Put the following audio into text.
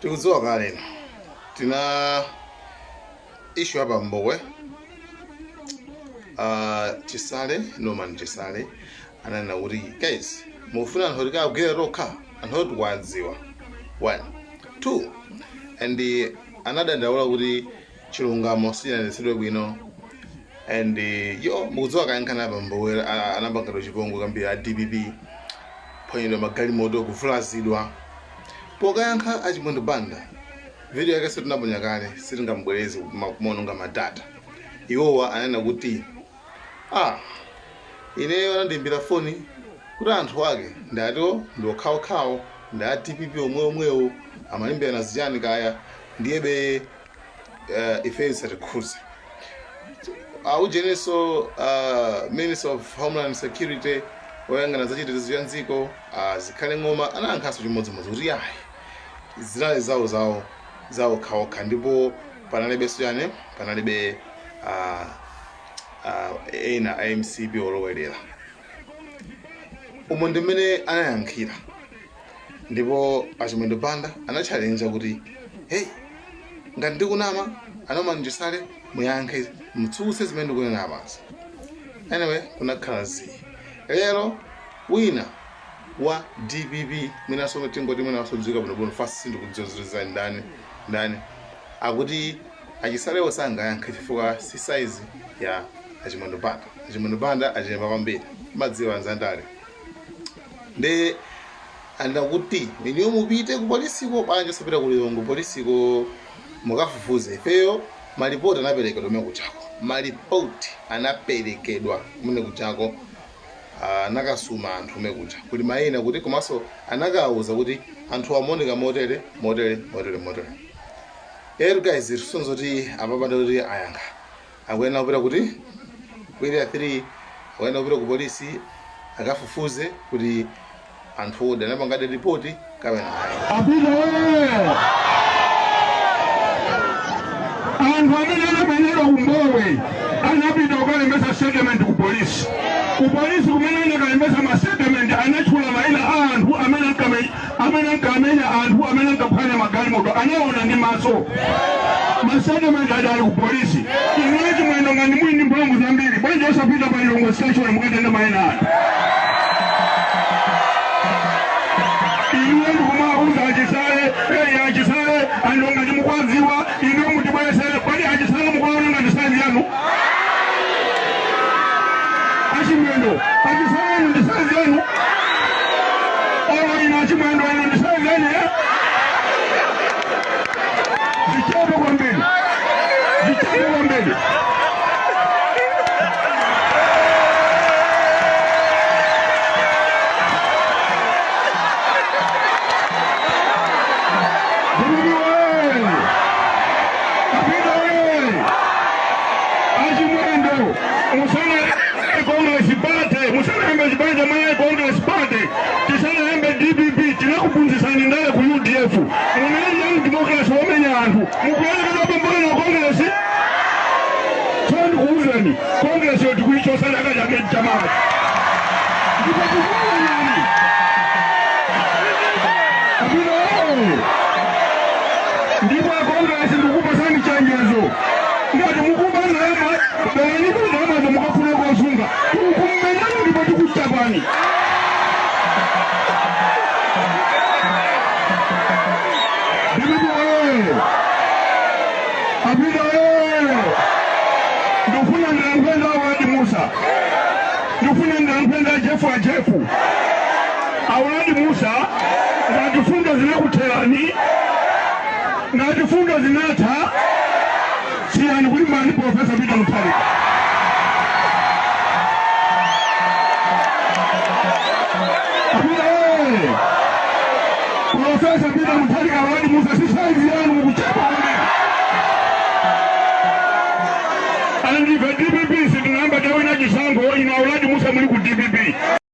Tikudziwa kale ino tina issue ya pa Mbowe. Chisale, Norman Chisale ananena kuti, "Guys, mufuna anthu tikagwira tokha, anthu oti tikuwadziwa." One, two, and anadandaula kuti chilungamo sichinayendetsedwe bwino. And yo, mukudziwa kayankhana pa Mbowe, anapangidwa chipongwe kwambiri a DPP, phwanyidwa magalimoto, kuvulazidwa. Pokayankha Achimwendo Banda, video yake sitinaponya kale, sitingamubwereze kumaononga ma data. Iwowa ananena kuti, "Ah, ineyo anandiyimbira foni kuti anthu ake ndatiwo ndi okhaokhawo, ndi a DPP omweomwewo, amalimbirana zichani kaya, ndiyebe ifeyo satikhuze." Aujenenso Minister of Homeland Security, woyang'ana zachitetezo cha mdziko, Zikhale Ng'oma, anayankhanso chimodzimodzi kuti yayi, zinali zawo zawo zawo okhaokha, ndipo panalibenso chani, panalibe ena a MCP olowerera. Umo ndi mmene anayankhira. Ndipo Achimwendo Banda anatchalenja kuti, "Hey, ngati ndikunama, a Norman Chisale muyankhe, mutsutse zimene ndikunena apazi." Anyway, kunakhala zii. Lero wina wa DPP, mwinanso tingoti mwinanso dziwika bwinobwino fast, sindikudziwa zoti za ndani ndani, akuti Achisalewo sangayankhe chifukwa si size ya Achimwendo Banda. Achimwendo Banda achepa kwambiri, madziwa anzandale. Ndi andakuti iniyo mupite ku polisiko, banja osapita ku Lilongwe, polisiko mukafufuze. Ifeyo malipoti anaperekedwa kumene kuchako, malipoti anaperekedwa kumene kuchako, anakasuma anthu kumene kucha kuli mayina kuti, komanso anakawuza kuti anthu amaoneka motere, motere, motere, motere. Ero guys, tisunza kuti apapanda kuti ayankha, akuyenera kupita kuti ku Area 3, akuyenera kupita ku polisi akafufuze kuti anthu odi anapangadi ripoti kapena ayi. Apita wewe! Anthu amene anamenyedwa ku Mbowe anapita kukalembesa statement ku polisi. Ku polisi kumene anakalembesa ma statement, anatchula mayina a anthu amene ankamenya anthu, amene ankaphwanya magalimoto, anaona ndi maso. Ma statement adali ku polisi. Inuyo Chimwendo, ngati muli ndi mphamvu zambiri, bwanji osapita pa Lilongwe Station mukatenge mayina anthu? Inuyo ndikumauza Achisale, "Eyi, Achisale, anthu ngati mukwaziwa inuyo mutibweresere." Kwani Achisale mukuwaona ngati size yanu? Achimwendo, Achisale inu ndi size yanu? Olo inu Achimwendo, inu ndi size yanu, eh? Zichepe kwambiri, zichepe kwambiri. DPP we! Apita we! Achimwendo, musana Congress Party, musanayambe chipani cha Malawi Congress Party, tisanayambe DPP, tinakuphunzitsani ndale ku UDF. Munali Young Democracy womenya anthu, mukuyerekeza pambana na Congress. Tsono ndikuwuzeni, Congress yo tikuichosa chaka chake chamachi, ndipo tikuwuzeni. Apita we! Ndipo a Congress, ndikupasani chenjezo: ngati mukuba ndalama, berani ndalamazo mukafune kosunga. Tikukumenyani ndipo tikuchapani. DPP oye! Apita oye! Ndikufuna ndilankhule Awadi Musa, ndikufuna ndilankhule Jefu, ajefu Awadi Musa. Ngati fundo zinakutherani, ngati fundo zinatha, siyani kulimbana ndi Professor Peter Mutharika. Apita oye! Professor Peter Mutharika, Awadi Musa si size yanu, mukuchepa kwambiri. And ife DPP sitinayamba tawina chisankho inu Auladi Musa muli ku DPP.